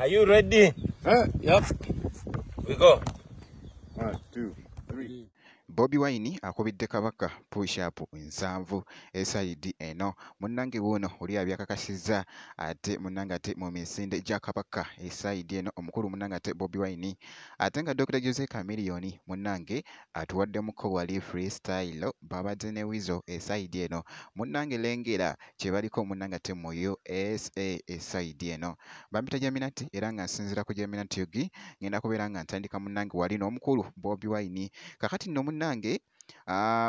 Are you ready? Yep. We go. 1, 2, 3. Bobi Wine akubidde Kabaka push-up 7 esayidi eno. Munnange wuuno oli abyakakasizza ate munnange ate mu misinde gya Kabaka esayidi eno omukulu munnange ate Bobi Wine, ate nga Dr. Jose Chameleone munnange atuwaddemuko wali freestyle babadde ne Weasel esayidi eno. Munnange lengera kye baliko munnange ate mu USA esayidi eno. Bampita Jaminati era nga nsinziira ku Jaminati Yugi ngenda kubeera nga ntandika munnange wali n'omukulu Bobi Wine. Kakati nno munnange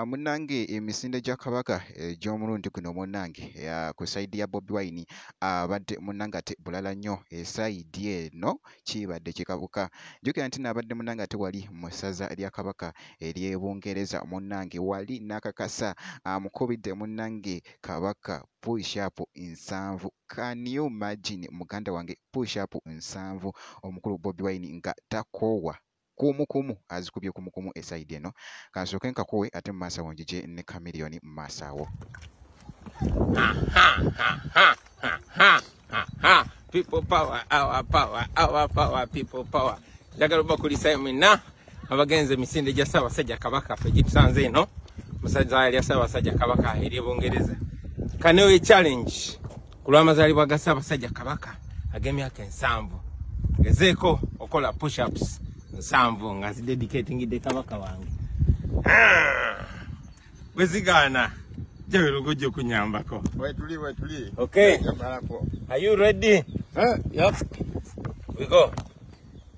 munnange emisinde gya Kabaka egy'omulundi guno munnange ku sayidi ya Bobi Wine abadde munnange ate bulala nnyo esayidi eno kibadde kikabuka. Jjukira nti n'abadde munnange ate wali mu ssaza lya Kabaka ery'e Bungereza munnange wali n'akakasa amukubidde munnange Kabaka push-up 7. Can you imagine muganda wange push-up 7 omukulu Bobi Wine nga takoowa kumukumu azikubye kumukumu esayidi eno. Kansooke nkakuwe ate mu maaso awo njije ne Chameleone mu maaso awo. People power, our power, our power, people power. Njagala obakulisa mwenna abagenze emisinde gya Ssaabasajja Kabaka ffe gitusanze eno mu ssaza lya Ssaabasajja Kabaka ery'e Bungereza. Kanewe challenge ku lw'amazaalibwa ga Ssaabasajja Kabaka ag'emyaka 7. Gezeeko okola push-ups 7 nga nzidedicatingidde Kabaka wange. Bwe zigaana jja okunyambako. Wetuli wetuli. Okay. Are you ready? Yep. We go.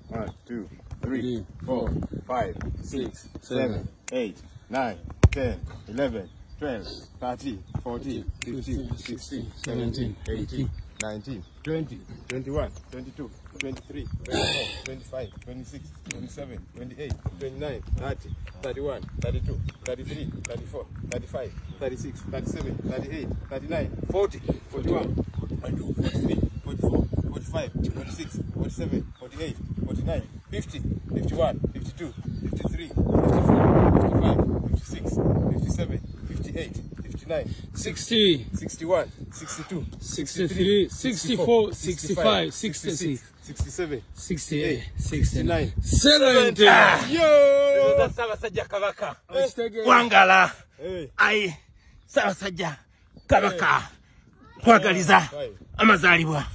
1, 2, 3, 4, 5, 6, 7, 8, 9, 10, 11, 12, 13, 14, 15, 16, 17, 18, 19, 20, 21, 22, 23, 24, 25, 26, 27, 28, 29, 30, 31, 32, 33, 34, 35, 36, 37, 38, 39, 40, 41, 42, 43, 44, 45, 46, 47, 48, 49, 50, 51, 52, 53, 54, 55, 56, 57, 58, 59, 60, 61, 62, 63, 64, 65, 66, 67, 68, 69, 70. Yo! Ssaabasajja Kabaka. Wangala. Ayi Ssaabasajja Kabaka. Kwagaliza amazaalibwa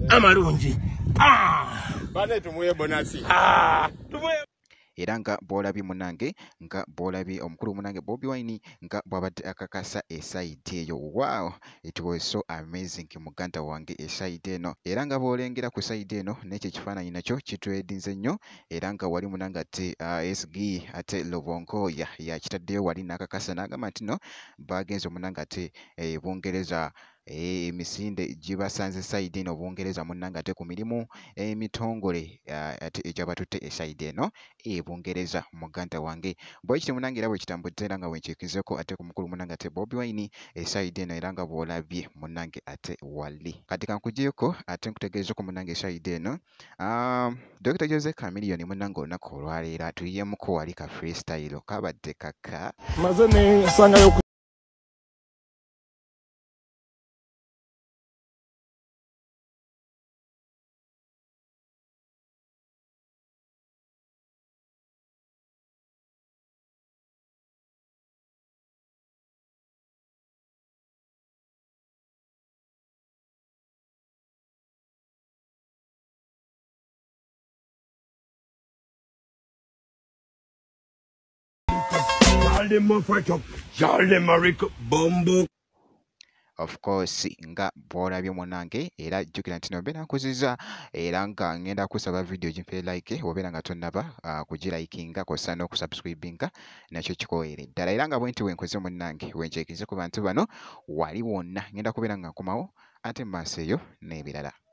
amalungi. Bane tumuwe bonasi. Tumuwe. Era nga bw'olabye munnange nga bw'olabye omukulu munnange Bobi Wine nga bw'abadde akakasa esayidi eyo. Wow, it was so amazing muganda wange esayidi eno. Era nga bw'olengera ku sayidi eno n'ekyo ekifaananyi nakyo kitwedinze nnyo. Era nga wali munnange ate SG ate Lubongoya yakitaddeyo wali n'akakasa n'agamba nti no bagenze munnange ate Bungereza emisinde gibasanze sayidi eno Bungereza munnange ate ku mirimu emitongole ate egyabatutte esayidi eno e Bungereza muganda wange. Bwe kityo munnange era bwe kitambudde era nga bwe nkiikizeko ate ku mukulu munnange ate Bobi Wine esayidi eno era nga bw'olabye munnange ate wali. Kati kankugyeko ate nkutegeezeko munnange esayidi eno Dr. Jose Chameleone munnange olunaku olwaleero atuyiyemuko wali ka freestyle kabadde kaka. Maze ne nsangayo Of course nga bw'olabye munnange era jjukira nti mbeera nkuziza era nga ngenda kusaba video gimpe like obeera nga tonnaba kugilikinga kw'ossa n'okusubscribinga nakyo kikoweere ddala. Era nga bwe nti wenkoze munnange wenkyekeze ku bantu bano wali wonna ngenda kubeera nga nkomawo ate mu maaso eyo n'ebirala.